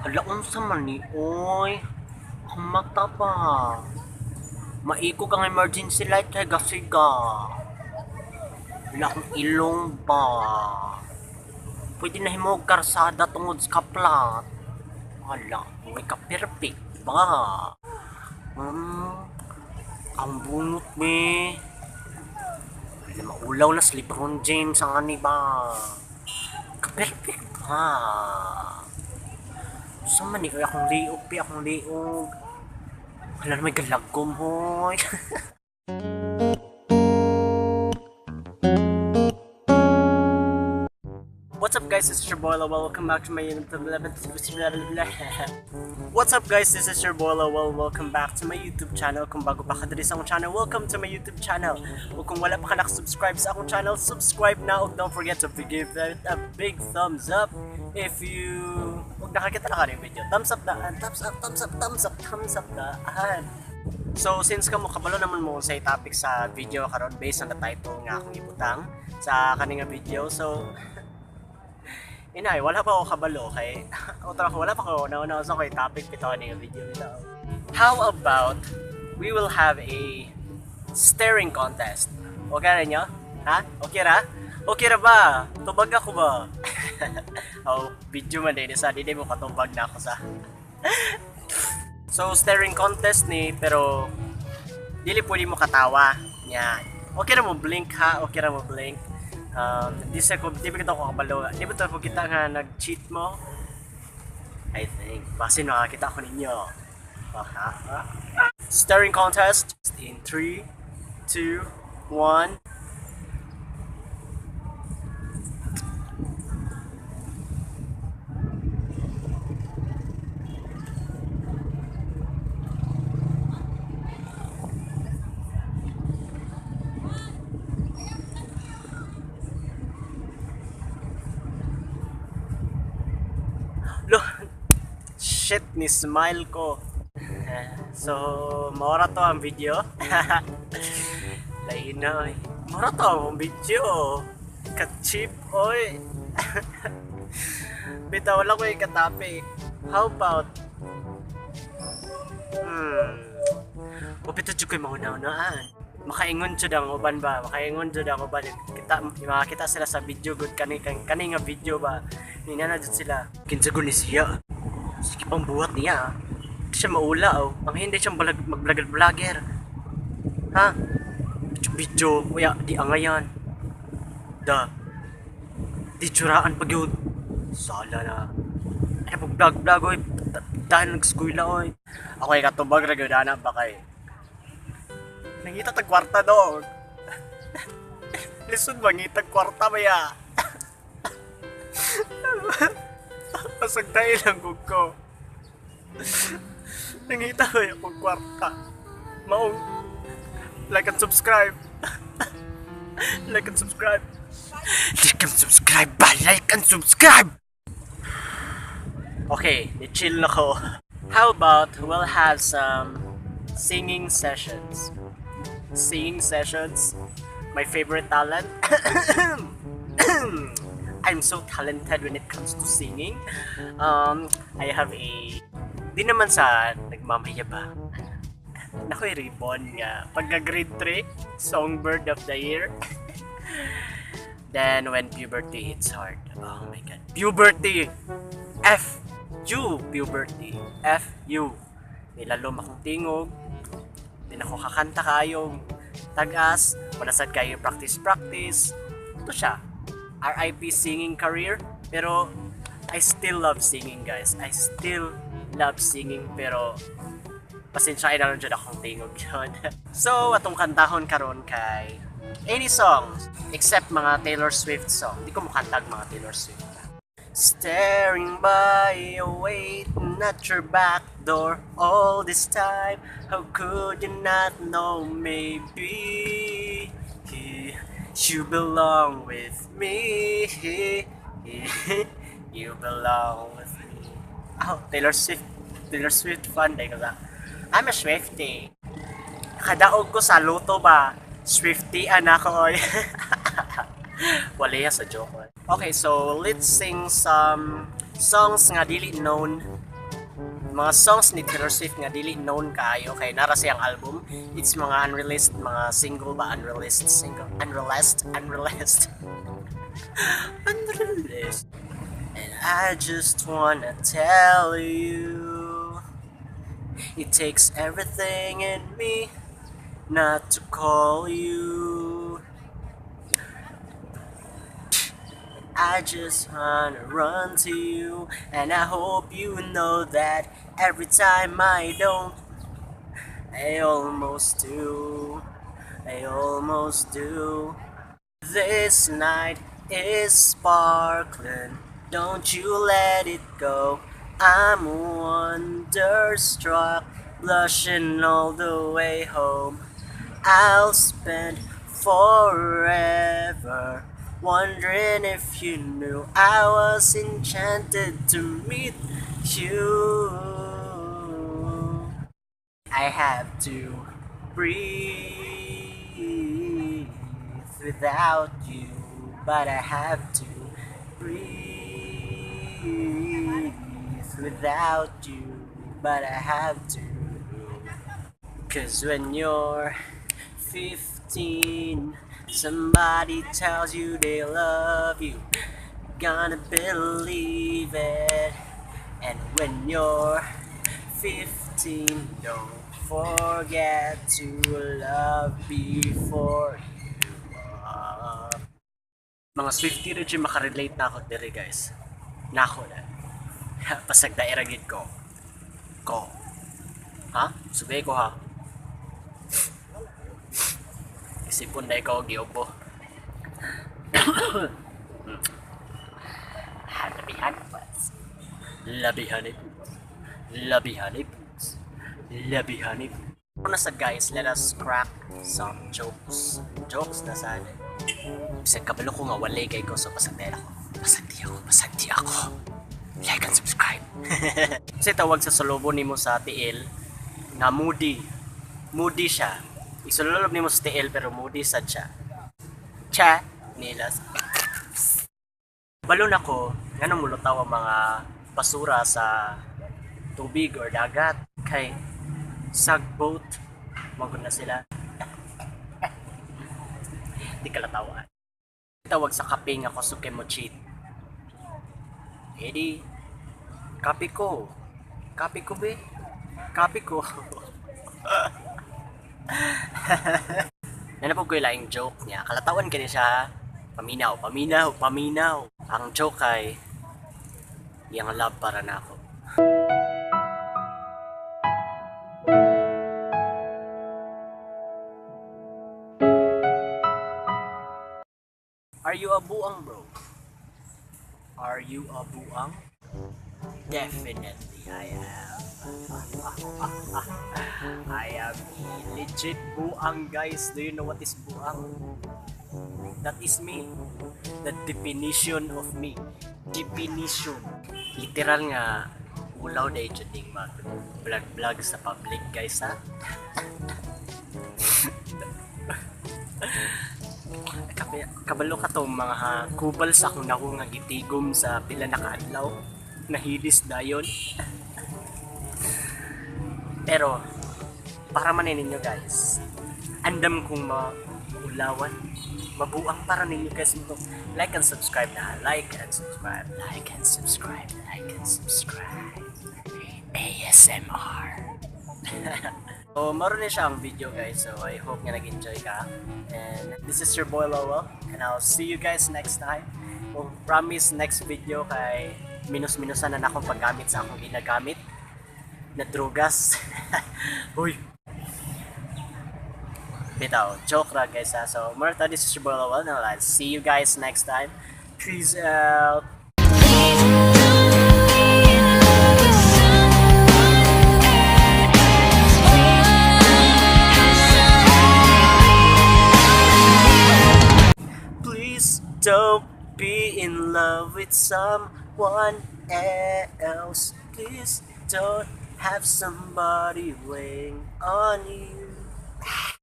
Hala, unsa man ni oy? Ang mata pa. Maikog ang emergency light kay gasiga. Wala akong ilong ba. Pwede na himog karsada tungod sa kaplat. Hala, may ka-perfect ba? Ang bunot be. Hala, maulaw na si LeBron James ang ani ba? Ka-perfect ba? Sa man ni akong liog pi, akong liog. Hala, may galagom hoy. What's up, guys? This is your boy Lowell. Welcome back to my YouTube. What's up, guys? This is your boy Lowell. Welcome back to my YouTube channel. Kung bago pa ka diri sa akong channel, welcome to my YouTube channel. O kung wala pa ka nakasubscribe sa akong channel, subscribe na. Ug don't forget to give it a big thumbs up if you ug nakakita na ka rin video. Thumbs up na. Thumbs up, thumbs up, thumbs up, thumbs up na. Ahan. So since kamo kabalo naman mo sa topic sa video karon based on the title nga akong ibutang sa kaning nga video. So inay, wala pa ako kabalo kay otro ako, wala pa ko na sa kay topic bitaw ni nga video bitaw. How about we will have a staring contest? Okay ra nyo? Ha? Okay ra? Okay ra ba? Tubag ako ba? Oh, video man din sa di mo katubag na ako sa. So staring contest ni pero dili pwede mo katawa. Yan. Okay ra mo blink ha, okay ra mo blink. Di sa ko di ba kita ko kabalo. Di ba to ko kita nga nag-cheat mo? I think basin makakita ko ninyo. Aha. Staring contest in 3, 2, 1. Lo, shit ni smile ko. So, maora to ang video. Lain na oy. Maora to ang video. Ka-cheap oy. Bitaw wala ko yung ka-topic. How about Upito jud ko'y mauna-unaan. Makaingon jud ang uban ba? Makaingon jud ang uban. Kita makakita sila sa video good kani kani nga video ba. Nina na jud sila. Kinsa gud ni siya? Sige pang buhat niya. Hindi siya maula oh. Ang hindi siya mag-vlogger vlogger. Ha? Video, video. Uya, di angayan. Da. Di tsuraan pag yun. Sala na. Ay, pag vlog vlog oy. Dahil nag-eskwela oy. Ako ay katubag ra gyud ana ba kay. Nangita tag kwarta dog. Lisod ba ngitag kwarta ba ya? Pasag tayo lang gug ko. Nangita ko yung kwarta. Maong like and subscribe. Like and subscribe. Like and subscribe ba? Like and subscribe! Okay, ni-chill na ko. How about we'll have some singing sessions? Singing sessions? My favorite talent? I'm so talented when it comes to singing. I have a... Di naman sa nagmamaya ba? Nakoy ribbon nga. Pagka grade 3, Songbird of the Year. Then when puberty hits hard. Oh my God. Puberty! F! U! Puberty. F! U. Nilalom akong tingog. Di na ako kakanta kayong tagas. Wala sad kayo practice practice. Ito siya. RIP singing career. Pero I still love singing, guys. I still love singing pero pasensya na lang dyan akong tingog yun. So, atong kantahon karon kay any songs except mga Taylor Swift song. Di ko makantag mga Taylor Swift. Staring by, waiting at your back door all this time. How could you not know? Maybe you belong with me. You belong with me. Oh, Taylor Swift. Taylor Swift fan day ko sa. I'm a Swiftie. Kadaog ko sa luto ba? Swiftie anak ko oy. Wala sa joke. Okay, so let's sing some songs nga dili known Mga songs ni Taylor Swift nga dili known kaayo kay nara siyang album. It's mga unreleased, mga single ba, unreleased single, unreleased, unreleased. Unreleased. And I just wanna tell you, it takes everything in me not to call you. I just wanna run to you, and I hope you know that every time I don't, I almost do. I almost do. This night is sparkling, don't you let it go. I'm wonderstruck, blushing all the way home. I'll spend forever wondering if you knew I was enchanted to meet you. I have to breathe without you, but I have to breathe without you, but I have to. 'Cause when you're 15, somebody tells you they love you, gonna believe it. And when you're 15, don't forget to love before you are. Mga Swiftie rin dyan makarelate na ako diri, guys. Nako na. Pasagdaira gid ko. Ko. Ha? Sugay ko ha. Isipon na ikaw giubo. Labihan po. Labihan po. Labihan po. Labihan po. Una sa guys, let us crack some jokes. Jokes na sana. Bisag kabalo ko nga walay kay ko, so pasagdi ako. Pasagdi ako, pasagdi ako. Like and subscribe. Kasi tawag sa sulubo nimo sa tiil nga moody. Moody siya. Isulob nimo sa tiil pero moody sad siya. Cha nilas. Balon ako ngano mulutaw ang mga basura sa tubig or dagat kay sagboat magod na sila. Di kalatawan. Tawag sa kape nga kusog kay mo cheat. Edi, kape ko. Kape ko be. Kape ko. Nana po ko laing joke niya. Kalatawan kini siya. Paminaw, paminaw, paminaw. Ang joke kay iyang love para nako. Are you a buang, bro? Are you a buang? Definitely I am. I am a legit buang, guys. Do you know what is buang? That is me. The definition of me. Definition. Literal nga ulaw na ito ding mag vlog-vlog sa public, guys, ha? Kabalo ka to mga kubal sa akong naku nga gitigom sa pila na kaadlaw. Nahilis dayon. Pero para man ninyo guys, andam kong maulawan, mabuang para ninyo guys nito. Like and subscribe na. Like and subscribe. Like and subscribe. Like and subscribe. ASMR. So, maroon na siya ang video guys. So, I hope nga nag-enjoy ka. And this is your boy Lowell. And I'll see you guys next time. Well, promise next video kay minus-minusan na akong paggamit sa akong ginagamit na drogas. Uy! Bitaw, joke ra guys ha. So, Martha, this is your boy Lowell. And I'll see you guys next time. Peace out! Please don't be in love with someone else. Please don't have somebody. Please don't be in love with someone else. Please don't have somebody waiting on you.